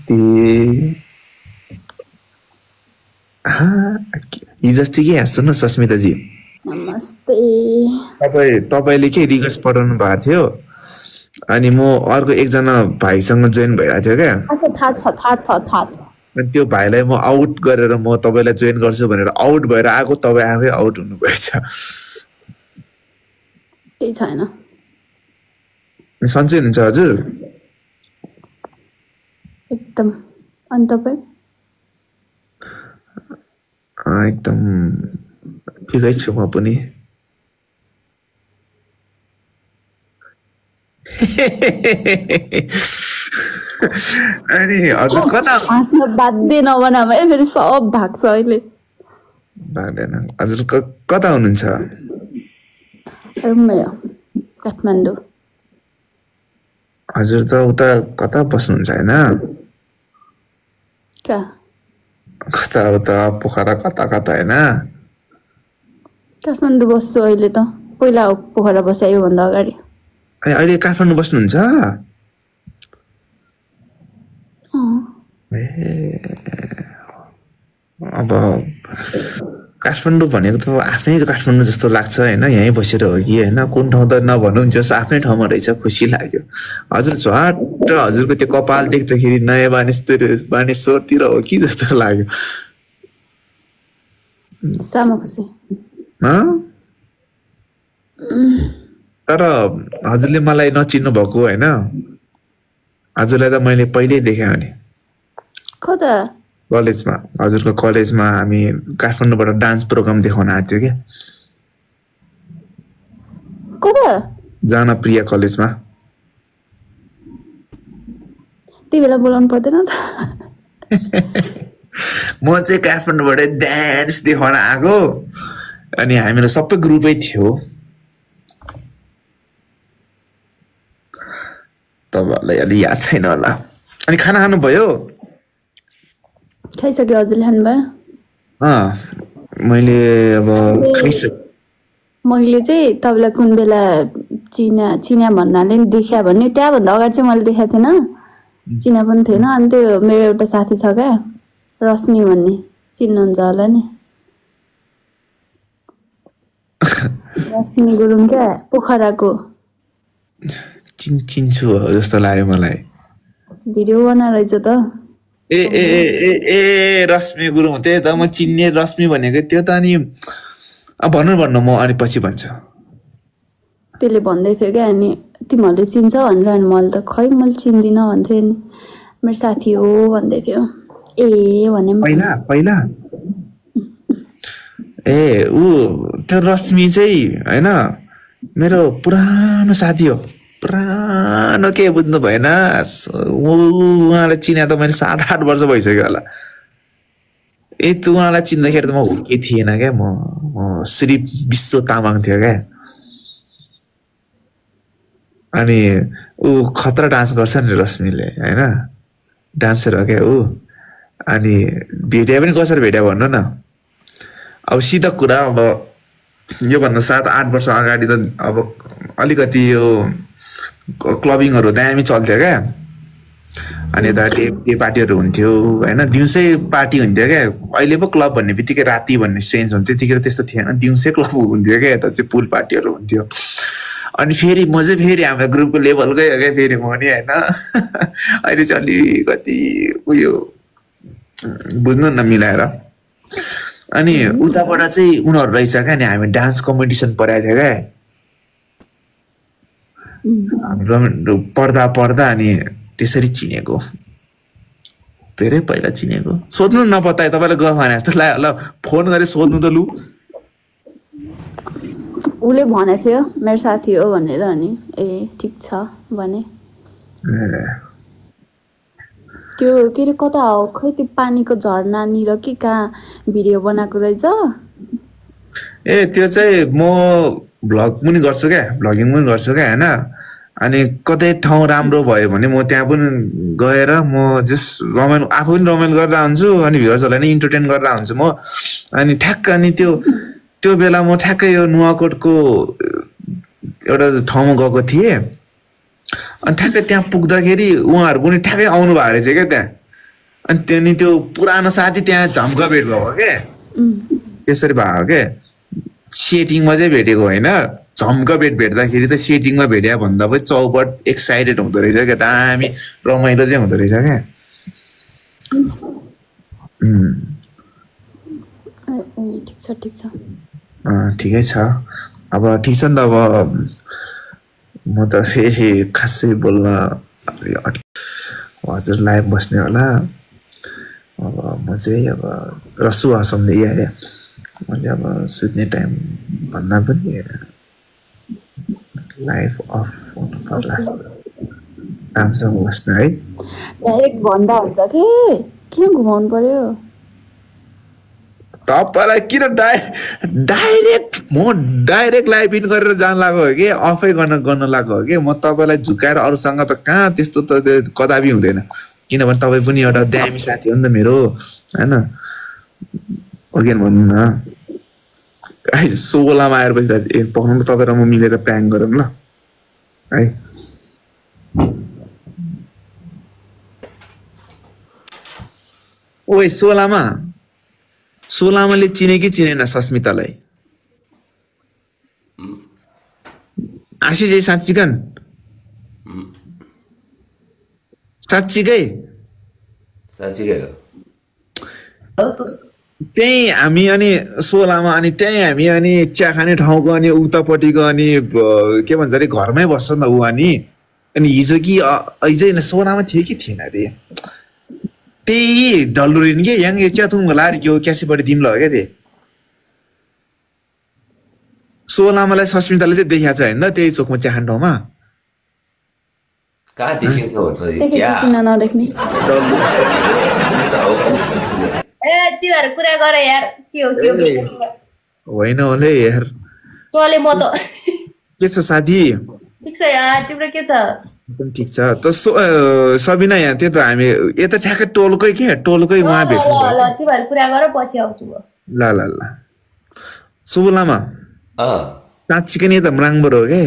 नमस्ते हिजोस्ति के सुन्नु सस्मिताजी नमस्ते तपाईले के रिक्वेस्ट पठाउनु भएको थियो अनि म अर्को एकजना भाइसँग जोइन भइरहेको थियो क्या थाहा छ त्यो भाइलाई म आउट गरेर म तपाईलाई जोइन गर्छु भनेर आउट भएर आएको तपाई आफै आउट हुनु भएछ केही छैन सन्चै हुनुहुन्छ हजुर एकदम अनि तपाई एकदम ठिकै छु म पनि अनि हजुर कता हाँस्न बाध्य नबनाम है फेरि सब भाग्छ अहिले भाग्दैन हजुर कता हुनुहुन्छ रुममै हो काठमाडौँ हजुर त उता कता बस्नुहुन्छ हैन कता उता पोखरा कता कता हैन काठमाडौँ बस्छु अहिले त पहिला पोखरा बसे योभन्दा अगाडि अहिले काठमाडौँ बस्नुहुन्छ अब काठमाडौँ भनेको त आफ्नै काठमाडौँ जस्तो लाग्छ हैन यहीँ बसेर हो कि हैन कुन ठाउँ त नभनौँ जस आफ्नै ठाउँमा रहेछ खुसी लाग्यो हजुर झट्ट हजुरको त्यो कपाल देख्दाखेरि नयाँ बानेश्वरतिर हो कि जस्तो लाग्यो तर हजुरले मलाई नचिन्नु भएको हैन हजुरलाई त मैले पहिल्यै देखेँ भने कता कलेजमा हजुरको कलेजमा हामी काठमाडौँबाट डान्स प्रोग्राम देखाउन आएको थियो के कता जनप्रिय कलेजमा त्यही बेला बोलाउनु पर्दैन त म चाहिँ काठमाडौँबाट डान्स देखाउन आएको अनि हामीलाई सबै ग्रुपै थियो तपाईहरुलाई अलि याद छैन होला अनि खाना खानु भयो खाइसक्यो हजुरले खानुभयो मैले अब मैले चाहिँ तपाईलाई कुन बेला चिना भन्नाले नि देखिया भन्ने त्यहाँभन्दा अगाडि चाहिँ मैले देखाएको थिएन चिना पनि थिएन अनि त्यो मेरो एउटा साथी छ क्या रश्मि भन्ने चिन्नुहुन्छ होला नि रश्मि गुरुङ क्या पोखराको चिन्छु जस्तो लाग्यो मलाई भिडियो बनाइरहेछ त ए रश्मि गुरुङ त्यही त म चिन्ने रश्मि भनेको त्यो त अनि भन्नु म अनि पछि भन्छु त्यसले भन्दै थियो क्या अनि तिमीहरूले चिन्छ भनेर अनि मैले त खै मैले चिन्दिनँ भन्थेँ नि मेरो साथी हो भन्दै थियो ए भने पहिला ए ऊ त्यो रश्मि चाहिँ हैन मेरो पुरानो साथी हो पुरानो के बुझ्नु भएन उहाँलाई चिने त मैले 7-8 वर्ष भइसक्यो होला उहाँलाई चिन्दाखेरि त म हुर्कै थिएन क्या म श्री विश्व तामाङ थियो क्या अनि ऊ खतरा डान्स गर्छ नि रश्मिले हैन डान्सर हो क्या ऊ अनि भेट्या पनि कसरी भेट्या भन्नु न अब सिधा कुरा अब योभन्दा 7-8 वर्ष अगाडि त अब अलिकति यो क्लबिङहरु दामी चल्थ्यो क्या अनि यता डे पार्टीहरु हुन्थ्यो हैन दिउँसै पार्टी हुन्थ्यो क्या अहिले पो क्लब भन्ने बित्तिकै राति भन्ने चेन्ज हुन्छ त्यतिखेर त्यस्तो थिएन दिउँसै क्लब हुन्थ्यो क्या यता चाहिँ पुल पार्टीहरु हुन्थ्यो अनि फेरि म चाहिँ फेरि हाम्रो ग्रुपको लेभलकै हो क्या फेरि म नि हैन अहिले चाहिँ अलिकति उयो बुझ्नु न मिलाएर अनि उताबाट चाहिँ उनीहरु रहेछ क्या नि हामी डान्स कम्पिटिसन पराएको थियो क्या हाम्रो पढ्दा अनि त्यसरी चिनेको धेरै पहिला चिनेको सोध्नु नपत्ता तपाईलाई गफ भने जस्तो लाग्यो ल फोन गरे सोध्नु त लु उले भनेको थियो मेरो साथी हो भनेर अनि ए ठीक छ भने त्यो के रे कता हो खै त्यो पानीको झरना नि र के कहाँ भिडियो बनाएको रहेछ ए त्यो चाहिँ म भ्लग पनि गर्छु क्या भ्लगिङ पनि गर्छु क्या हैन अनि कतै ठाउँ राम्रो भयो भने म त्यहाँ पनि गएर म जस्ट रमाइलो आफू पनि रमाइलो गरेर हुन्छु अनि भ्युअर्सहरुलाई नि इन्टरटेन गरेर हुन्छु म अनि ठ्याक्क अनि त्यो बेला म ठ्याक्कै यो नुवाकोटको एउटा ठाउँमा गएको थिएँ अनि ठ्याक्कै त्यहाँ पुग्दाखेरि उहाँहरु पनि ठ्याक्कै आउनु भएको रहेछ क्या त्यहाँ अनि त्यहाँदेखि त्यो पुरानो साथी त्यहाँ झम्का भेट भएको के त्यसरी भएको के सेटिङमा चाहिँ भेटेको होइन झम्का भेट्दाखेरि त सेटिङमा भेट्या भन्दा पनि चौपट एक्साइटेड हुँदो रहेछ क्या दामी रमाइलो चाहिँ हुँदो रहेछ क्या ठिक छ ठिकै छ अब ठिक छ नि त अब म त फेरि खासै बोल्न हजुर लाइभ बस्ने होला अब म चाहिँ अब रसु हँसाउँदै आएँ मैले अब सुत्ने टाइम भन्दा पनि लाइफ अफ हुनु पर्ला राम्रोसँग बस्नु है डाइरेक्ट भन्दा हुन्छ कि किन घुमाउनु पर्यो तपाईँलाई किन डाइरेक्ट म डाइरेक्ट लाइभ इन गरेर जान लागेको हो कि अफै गर्न लागेको हो कि म तपाईँलाई झुकाएर अरूसँग त कहाँ त्यस्तो त कदापि हुँदैन किनभने तपाईँ पनि एउटा दामी साथी हो नि त मेरो होइन अघि भन्नु न 16मा आएपछि पक्राउनु तपाईँ र म मिलेर प्लान गरौँ ल है ओए 16माले चिने कि चिनेन सस्मितालाई आशिष साँच्चीकन साँच्चीकै त्यही हामी अनि 16मा अनि त्यही हामी अनि चिया खाने ठाउँको अनि उतापट्टिको अनि के भन्छ अरे घरमै बस्छ नि त ऊ अनि हिजो कि हिजो 16मा थियो कि थिएन अरे त्यही डल्लुरिन के यहाँ चिया तुमको लाएर यो क्यासीपट्टि दिम ल क्या त्यही 16मालाई सस्मिताले चाहिँ देखाएको छ होइन त त्यही चोकमा चिया खाने ठाउँमा कहाँ देखेको भन्छ नदेख्ने तिमीहरू कुरा गर यार के हो होइन होला यार तँले म त के छ साथी ठिक छ यार तिम्रो के छ एकदम ठिक छ त सबिना यहाँ त्यो त हामी यता ठ्याक्कै टोलकै के टोलकै उहाँ भेट्नु ल तिमीहरू कुरा गर पछि आउँछु म ल ल ल सुबुलामा साँच्चीकै नि त मराङबाट हो के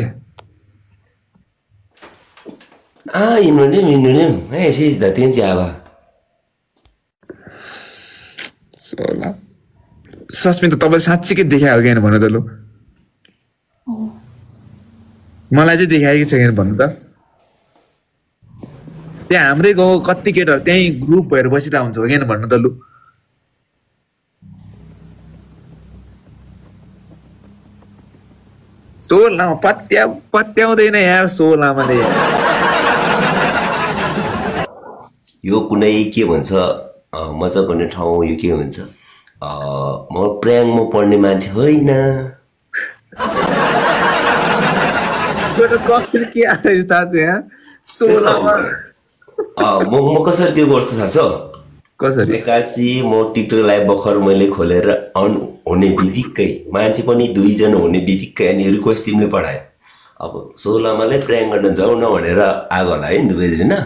सस्मिता तपाईँले साँच्चीकै देखायो कि भन्नु त लु मलाई चाहिँ देखायो कि छैन भन्नु त त्यहाँ हाम्रै गाउँ कति केटाहरू त्यहीँ ग्रुप भएर बसिरहेको हुन्छ हो कि भन्नु त लु सोलामा पत्याउँदैन यार सोलामाले यो कुनै के भन्छ मजा गर्ने ठाउँ यो के भन्छ म प्र्याङमा पढ्ने मान्छे होइन म कसरी त्यो गर्छु थाहा छ कसरी एक्कासी म टिकटक लाइभ भर्खर मैले खोलेर अन हुने बित्तिकै मान्छे पनि 2 जना हुने बित्तिकै अनि रिक्वेस्ट तिमीले पठायो अब 16माले प्र्याङ गर्न जाऊ न भनेर आगो होला है 2 जना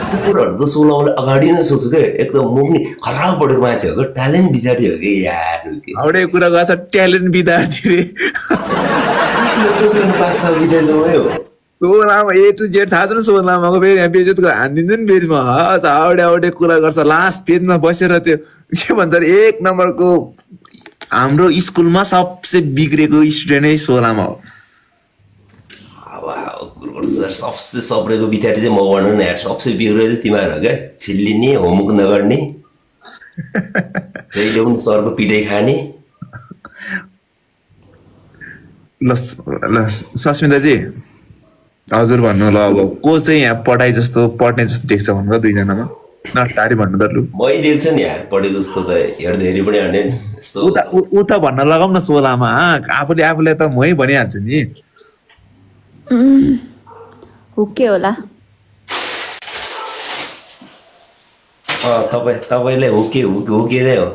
त्यो कुराहरू त 16माले अगाडि नै सोच्छु के एकदम म पनि खराब पढेको मान्छे हो ट्यालेन्ट विद्यार्थी हो कि यार हाउडे कुरा गर्छ ट्यालेन्ट विद्यार्थी रे पास विद्यार्थी हो सोलामा A to Z थाहा छ न सोलामाको फेरि यहाँ बेजत हानिदिन्छ नि पेजमा हाउडे कुरा गर्छ लास्ट पेजमा बसेर त्यो के भन्छ अरे 1 नम्बरको हाम्रो स्कुलमा सबसे बिग्रेको स्टुडेन्ट नै सोलामा हो सबसे सप्रेको विद्यार्थी चाहिँ म भन्नु न यार सबसे बिग्रेको चाहिँ तिमीहरू हो क्या छिल्लिने होमवर्क नगर्ने जहिले पनि सरको पिटाइ खाने ल सस्मिताजी हजुर भन्नु ल अब को चाहिँ यहाँ पढाइ जस्तो पढ्ने जस्तो देख्छ भन्नु त 2 जनामा नटाडी भन्नु त लु मै देख्छ नि यार पढे जस्तो त हेर्दै पनि हाने यस्तो उता भन्न लगाऊ न सोलामा आफूले त मै भनिहाल्छु नि हुके होला तपाईले हुके नै हो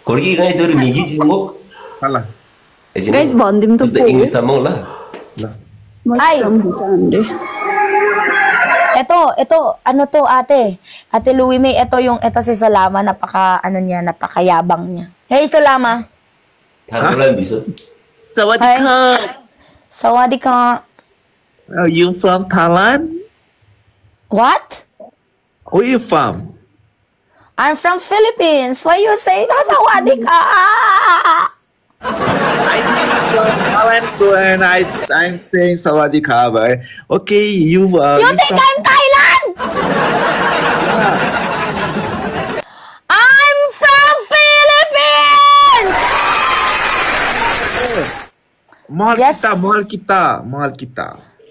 कोर्की गाई जोरी मिगी जिमो ल गाइस भन्दिम त इंग्लिश तमो ल Ay, ito, ano to Ate Louie May, ito si Salama, napakayabang niya. Hey, Salama. Sawadika. Sawadika. Are you from Thailand? What? Where you from? I'm from Philippines. Why you say sawadee ka? I'm saying Sawadee Ka, bhai. Okay, You think I'm Thailand? I'm from Philippines. Mal kita.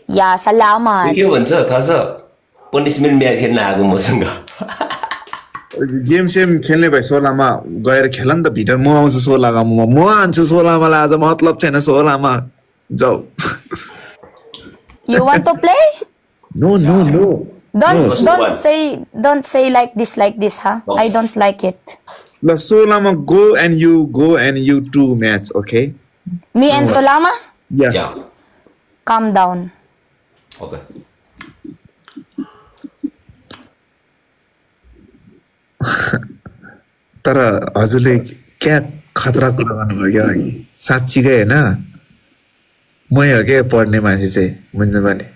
Yeah, salamat. के भन्छ थाहा छ punishment match खेल्न आएको मसँग game same खेल्ने भाइ सोलामा गएर खेल नि त भित्र म आउँछु सोलामा म आन्छु सोलामालाई आज मतलब छैन सोलामा जाऊ You want to play? No. Don't say like this, huh? No. I don't like it. ल सोलामा go and you two match, okay? Me and Solama? Yeah. क्या Calm down. ओके तर हजुरले क्या खतरा कुरा गर्नुभयो क्या अघि साँच्चीकै होइन मै हो क्या पढ्ने मान्छे चाहिँ बुझ्नु भने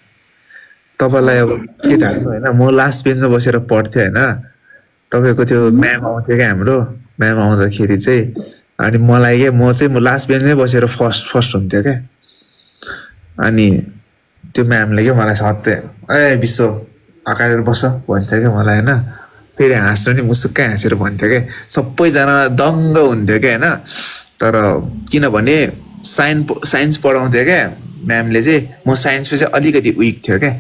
तपाईँलाई अब के ढाल्नु होइन म लास्ट बेन्चमा बसेर पढ्थेँ होइन तपाईँको त्यो म्याम आउँथ्यो क्या हाम्रो म्याम आउँदाखेरि चाहिँ अनि मलाई क्या म लास्ट बेन्चमै बसेर फर्स्ट हुन्थ्यो क्या अनि त्यो म्यामले क्या मलाई सधैँ ए विश्व अगाडि बस भन्थ्यो क्या मलाई होइन फेरि हाँस्नु नि मुसुक्कै हाँसेर भन्थ्यो क्या सबैजना दङ्ग हुन्थ्यो क्या होइन तर किनभने साइन्स पढाउँथ्यो क्या म्यामले चाहिँ म साइन्समा चाहिँ अलिकति विक थियो क्या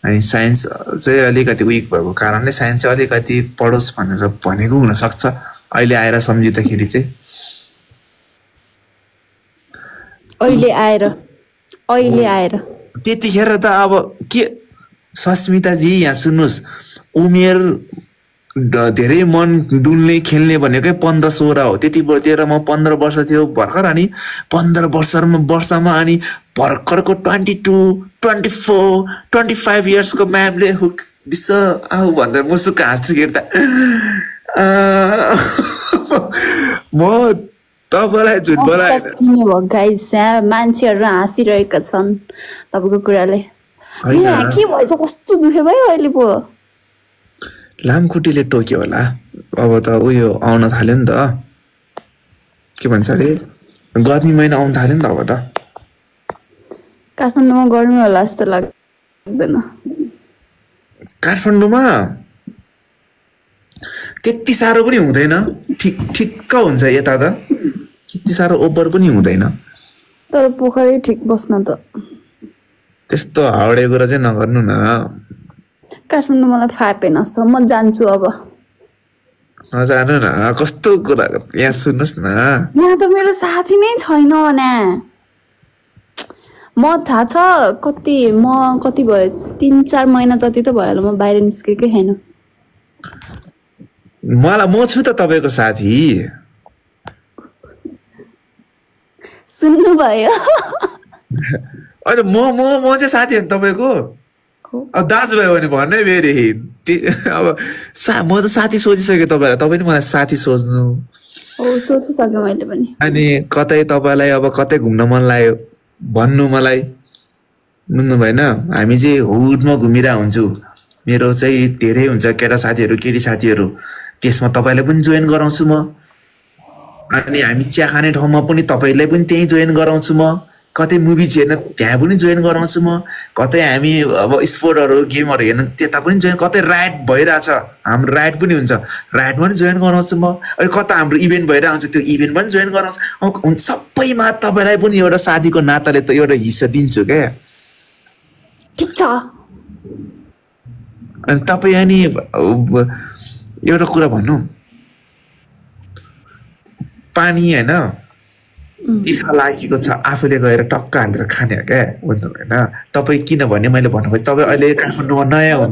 अनि साइन्स चाहिँ अलिकति विक भएको कारणले साइन्स चाहिँ अलिकति पढोस् भनेर भनेको हुनसक्छ अहिले आएर सम्झिँदाखेरि चाहिँ अहिले आएर त्यतिखेर त अब के सस्मिताजी यहाँ सुन्नुहोस् उमेर धेरै मन डुल्ने खेल्ने भनेकै 15-16 हो त्यति बेला म 15 वर्ष थियो भर्खर अनि 15 वर्षमा अनि भर्खरको 22-24-25 इयर्सको म्यामले विश्व आऊ भनेर मुसुक हाँस्दाखेरि त म तपाईँलाई झुट बोलाएन गाइस मान्छेहरू हाँसिरहेका छन् तपाईँको कुराले के भएछ कस्तो दुखे भयो अहिले पो लामखुट्टेले टोक्यो होला अब त उयो आउन थाल्यो नि त के भन्छ अरे गर्मी महिना आउन थाल्यो नि त अब त काठमाडौँमा गर्मी होला जस्तो लाग्दैन काठमाडौँमा त्यति साह्रो पनि हुँदैन ठिक्क हुन्छ यता त त्यति साह्रो ओभर पनि हुँदैन तर पोखरै ठिक बस्न त त्यस्तो हाउडे कुरा चाहिँ नगर्नु न काठमाडौँ मलाई फापेन जस्तो म जान्छु अब नजानु न कस्तो कुरा यहाँ सुन्नुहोस् न यहाँ त मेरो साथी नै छैन ना म थाहा छ कति भयो 3-4 महिना जति त भयो होला म बाहिर निस्केकै छैन म छु त तपाईँको साथी सुन्नु भयो होइन म चाहिँ साथी हो नि तपाईँको अब दाजु भयो भने भन्नै फेरि अब म त साथी सोचिसकेँ तपाईँलाई तपाईँ नि मलाई साथी सोच्नु सोचिसकेँ मैले पनि अनि कतै तपाईँलाई अब कतै घुम्न मन लाग्यो भन्नु मलाई बुझ्नु भएन हामी चाहिँ हुडमा घुमिरहेको हुन्छु मेरो चाहिँ धेरै हुन्छ केटा साथीहरू केटी साथीहरू त्यसमा तपाईँलाई पनि जोइन गराउँछु म अनि हामी चिया खाने ठाउँमा पनि तपाईँलाई पनि त्यहीँ जोइन गराउँछु म कतै मुभिज हेर्न त्यहाँ पनि जोइन गराउँछु म कतै हामी अब स्पोर्टहरू गेमहरू हेर्न त्यता पनि जोइन कतै राइड भइरहेछ हाम्रो राइड पनि हुन्छ राइडमा पनि जोइन गराउँछु म अनि कता हाम्रो इभेन्ट भइरहेको हुन्छ त्यो इभेन्ट पनि जोइन गराउँछु सबैमा तपाईँलाई पनि एउटा साथीको नाताले त एउटा हिस्सा दिन्छु क्या ठिक छ अनि तपाईँ अनि एउटा कुरा भन्नु पानी होइन तिखा लागेको छ आफूले गएर टक्क हालेर खाने हो क्या भन्नु होइन तपाईँ किनभने मैले भन्नुपर्छ तपाईँ अहिले काठमाडौँमा नयाँ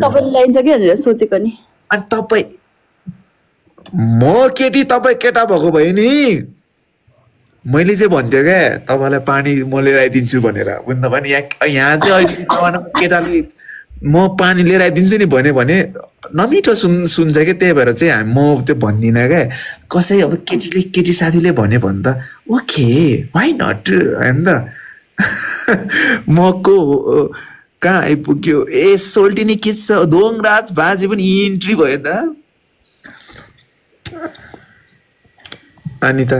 सोचेको नि अनि तपाईँ म केटी तपाईँ केटा भएको भयो नि मैले चाहिँ भन्थ्यो क्या तपाईँलाई पानी म लिएर आइदिन्छु भनेर बुझ्नु भने यहाँ चाहिँ अहिले केटाले म पानी लिएर आइदिन्छु नि भने नमिठो सुन्छ क्या त्यही भएर चाहिँ म त्यो भन्दिनँ क्या कसै अब केटी साथीले भन्यो भने त ओके वाइ नट होइन त कहाँ आइपुग्यो ए सोल्टिनी किस्छ दोङराज बाजे पनि इन्ट्री भयो त अनि त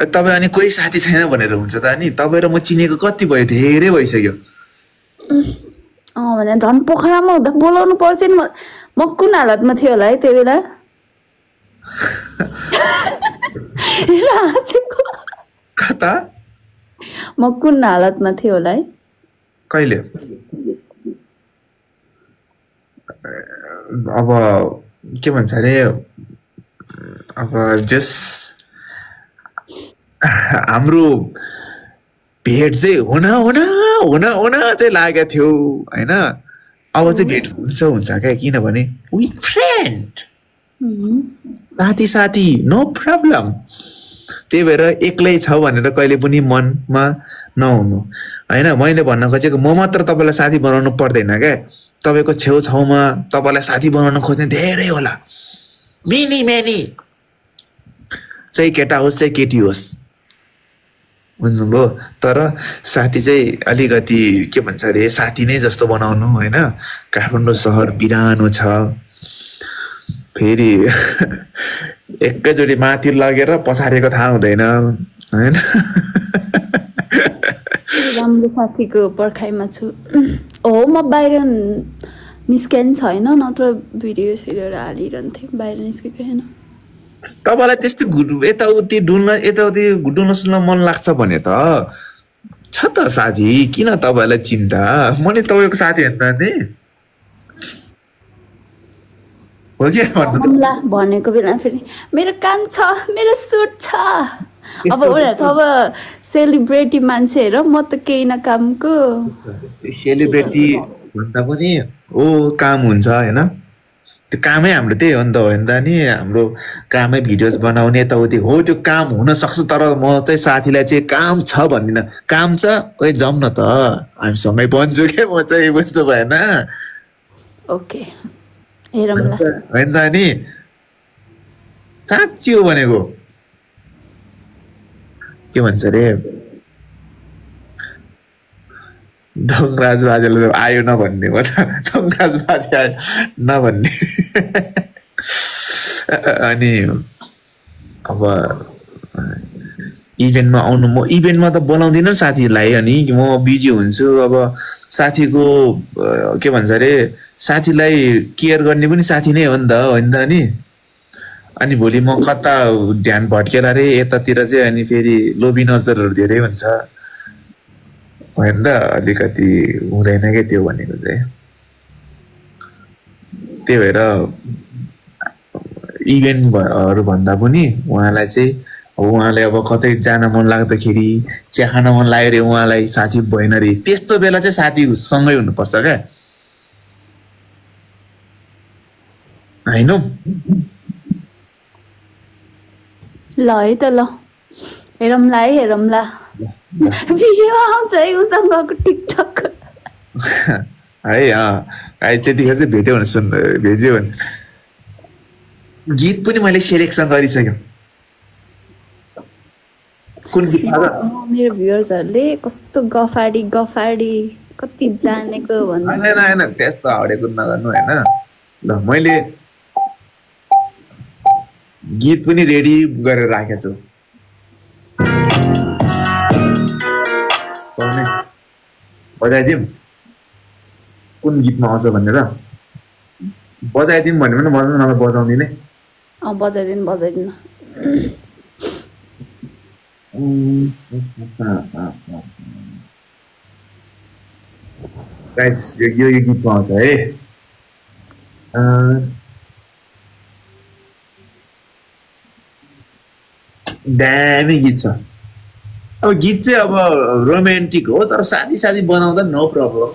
तपाईँ अनि कोही साथी छैन भनेर हुन्छ त अनि तपाईँ र म चिनेको कति भयो धेरै भइसक्यो भने झन् पोखरामा हुँदा बोलाउनु पर्छ नि म कुन हालतमा थियो होला है त्यो बेला कता म कुन हालतमा थियो होला है कहिले अब के भन्छ अरे अब जस हाम्रो भेट चाहिँ हुन चाहिँ लागेको थियो होइन अब चाहिँ भेट हुन्छ क्या किनभने वी फ्रेन्ड साथी नो प्रब्लम त्यही भएर एक्लै छ भनेर कहिले पनि मनमा नहुनु होइन मैले भन्न खोजेको म मात्र तपाईँलाई साथी बनाउनु पर्दैन क्या तपाईँको छेउछाउमा तपाईँलाई साथी बनाउन खोज्ने धेरै होला मेनी चाहिँ केटा होस् चाहिँ केटी होस् बुझ्नुभयो तर साथी चाहिँ अलिकति के भन्छ अरे साथी नै जस्तो बनाउनु होइन काठमाडौँ सहर बिरानो छ फेरि एकैचोटि माथि लगेर पछाडिको थाहा हुँदैन होइन राम्रो साथीको पर्खाइमा छु हो म बाहिर निस्किन छैन नत्र भिडियो सिडियोहरू हालिरहन्थेँ बाहिर निस्केको छैन तपाईँलाई त्यस्तो यताउति डुल्न सुल्न मन लाग्छ भने त छ त साथी किन तपाईँलाई चिन्ता मैले तपाईँको साथी हेर्दा नि हो कि भनेको बेला फेरि मेरो काम छ मेरो सुट छ अब उनीहरू अब सेलिब्रेटी मान्छे हेर म त केही न कामको सेलिब्रेटी भन्दा पनि ओ काम हुन्छ होइन त्यो कामै हाम्रो त्यही हो नि त होइन त नि हाम्रो कामै भिडियोज बनाउने यताउति हो त्यो काम हुन सक्छ तर म चाहिँ साथीलाई चाहिँ काम छ भन्दिनँ काम छ ओइ जाउँ न त हामीसँगै भन्छु के म चाहिँ बुझ्नु भएन ओके हेरौँला होइन त नि साँच्ची हो भनेको के भन्छ अरे दङराज बाजेले आयो नभन्ने हो त दङराज बाजे आयो नभन्ने अनि अब इभेन्टमा आउनु म इभेन्टमा त बोलाउँदिनँ साथीलाई अनि म बिजी हुन्छु अब साथीको के भन्छ अरे साथीलाई केयर गर्ने पनि साथी नै हो नि त अनि भोलि म कता ध्यान भट्केर अरे यतातिर चाहिँ अनि फेरि लोभी नजरहरू धेरै हुन्छ होइन त अलिकति हुँदैन क्या त्यो भनेको चाहिँ त्यही भएर इभेन्टहरू भन्दा पनि उहाँलाई चाहिँ उहाँले अब कतै जान मन लाग्दाखेरि चिया खान मन लाग्यो अरे उहाँलाई साथी भएन अरे त्यस्तो बेला चाहिँ साथीसँगै हुनुपर्छ क्या होइन ल है त ल हेरौँला भिडियो आउँछ है उसँगको टिकटक है त्यतिखेर चाहिँ भेट्यो भने भेट्यो भने गीत पनि मैले सेलेक्सन गरिसकेँ कुन गीत मेरो भ्युअर्सहरूले कस्तो गफाडी कति जानेको होइन त्यस्तो हाउडेको नगर्नु होइन ल मैले गीत पनि रेडी गरेर राखेको छु बजाइदिउँ कुन गीतमा आउँछ भनेर बजाइदिउँ भन्यो भने बजाउनु नभए बजाउँदिनँ बजाइदिनु गाइस यो गीतमा आउँछ है दामी गीत छ अब गीत चाहिँ अब रोमान्टिक हो तर साथी बनाउँदा नो प्रब्लम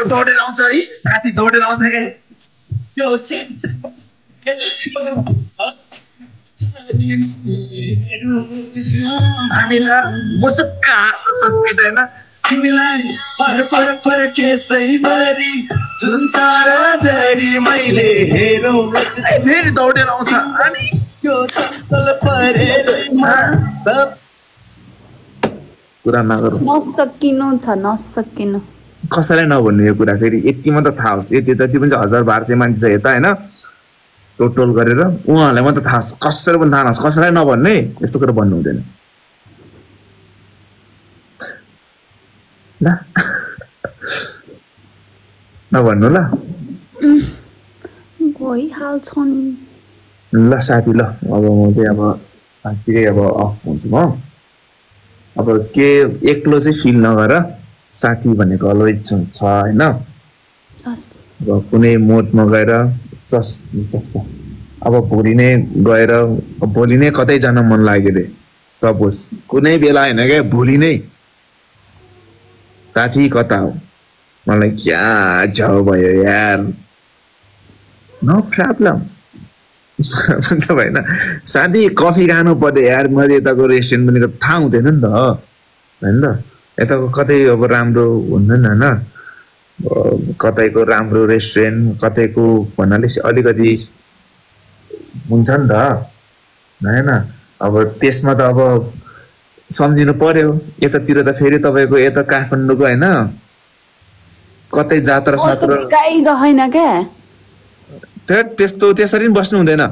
दौडेर आउँछ है साथी दौडेर आउँछ क्या हामीलाई मुसुक्का संस्कृत होइन तिमीलाई पर केसैभरि जुन तारा झरी मैले हेरौँ फेरि दौडेर आउँछ अनि कुरा नगरौँ नसकिनु छ नसकिनु कसैलाई नभन्नु यो कुरा फेरि यति मात्र थाहा होस् यति जति पनि 1000-1200 मान्छे छ यता होइन टोटल गरेर उहाँहरूलाई मात्र थाहा होस् कसैलाई पनि थाहा नहोस् कसैलाई नभन्ने यस्तो कुरा भन्नु हुँदैन ल नभन्नु ल भइहाल्छ नि ल साथी ल अब म चाहिँ अब साँच्चीकै अब अफ हुन्छु म अब के एक्लो चाहिँ फिल नगर साथी भनेको अलवेज छ होइन अब कुनै मोडमा गएर जस्तो अब भोलि नै गएर भोलि नै कतै जान मन लाग्यो अरे सपोज कुनै बेला होइन क्या भोलि नै साथी कता हो मलाई क्या जाऊ भयो यार नो प्रब्लम मतलब होइन साथी कफी खानु पर्यो यार मैले यताको रेस्टुरेन्ट भनेको थाहा हुँदैन नि त होइन त यताको कतै अब राम्रो हुँदैन होइन कतैको राम्रो रेस्टुरेन्ट कतैको भन्नाले अलिकति हुन्छ नि त होइन अब त्यसमा त अब सम्झिनु पर्यो यतातिर त फेरि तपाईँको यता काठमाडौँको होइन कतै जात्रा सात्रा गएन क्या त्यस्तो त्यसरी पनि बस्नु हुँदैन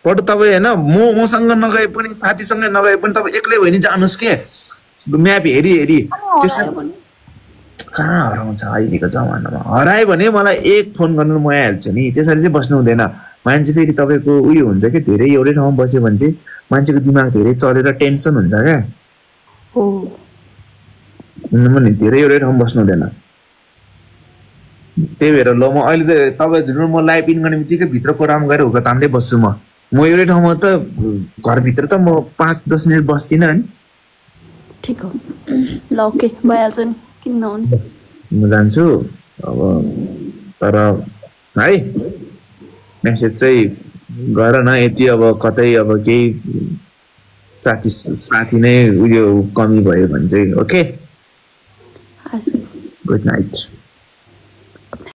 बरु तपाईँ होइन मसँग नगए पनि साथीसँग नगए पनि तपाईँ एक्लै भयो नि जानुहोस् के म्याप हेरी हेरी कहाँ हराउँछ अहिलेको जमानामा हरायो भने मलाई एक फोन गर्नु म आइहाल्छु नि त्यसरी चाहिँ बस्नु हुँदैन मान्छे फेरि तपाईँको उयो हुन्छ कि धेरै एउटै ठाउँमा बस्यो भने चाहिँ मान्छेको दिमाग धेरै चलेर टेन्सन हुन्छ क्या नि धेरै एउटै ठाउँमा बस्नु हुँदैन त्यही भएर ल म अहिले त तपाईँ म लाइभ इन गर्ने बित्तिकै भित्र कोरामा गएर हुर्का तान्दै बस्छु म एउटै ठाउँमा त घरभित्र त म 5-10 मिनट बस्दिनँ नि ठिक हो ल ओके भइहाल्छ नि किन नहुने म जान्छु अब तर है मेसेज चाहिँ गर न यति अब कतै अब केही साथी नै उयो कमी भयो भने चाहिँ ओके गुड नाइट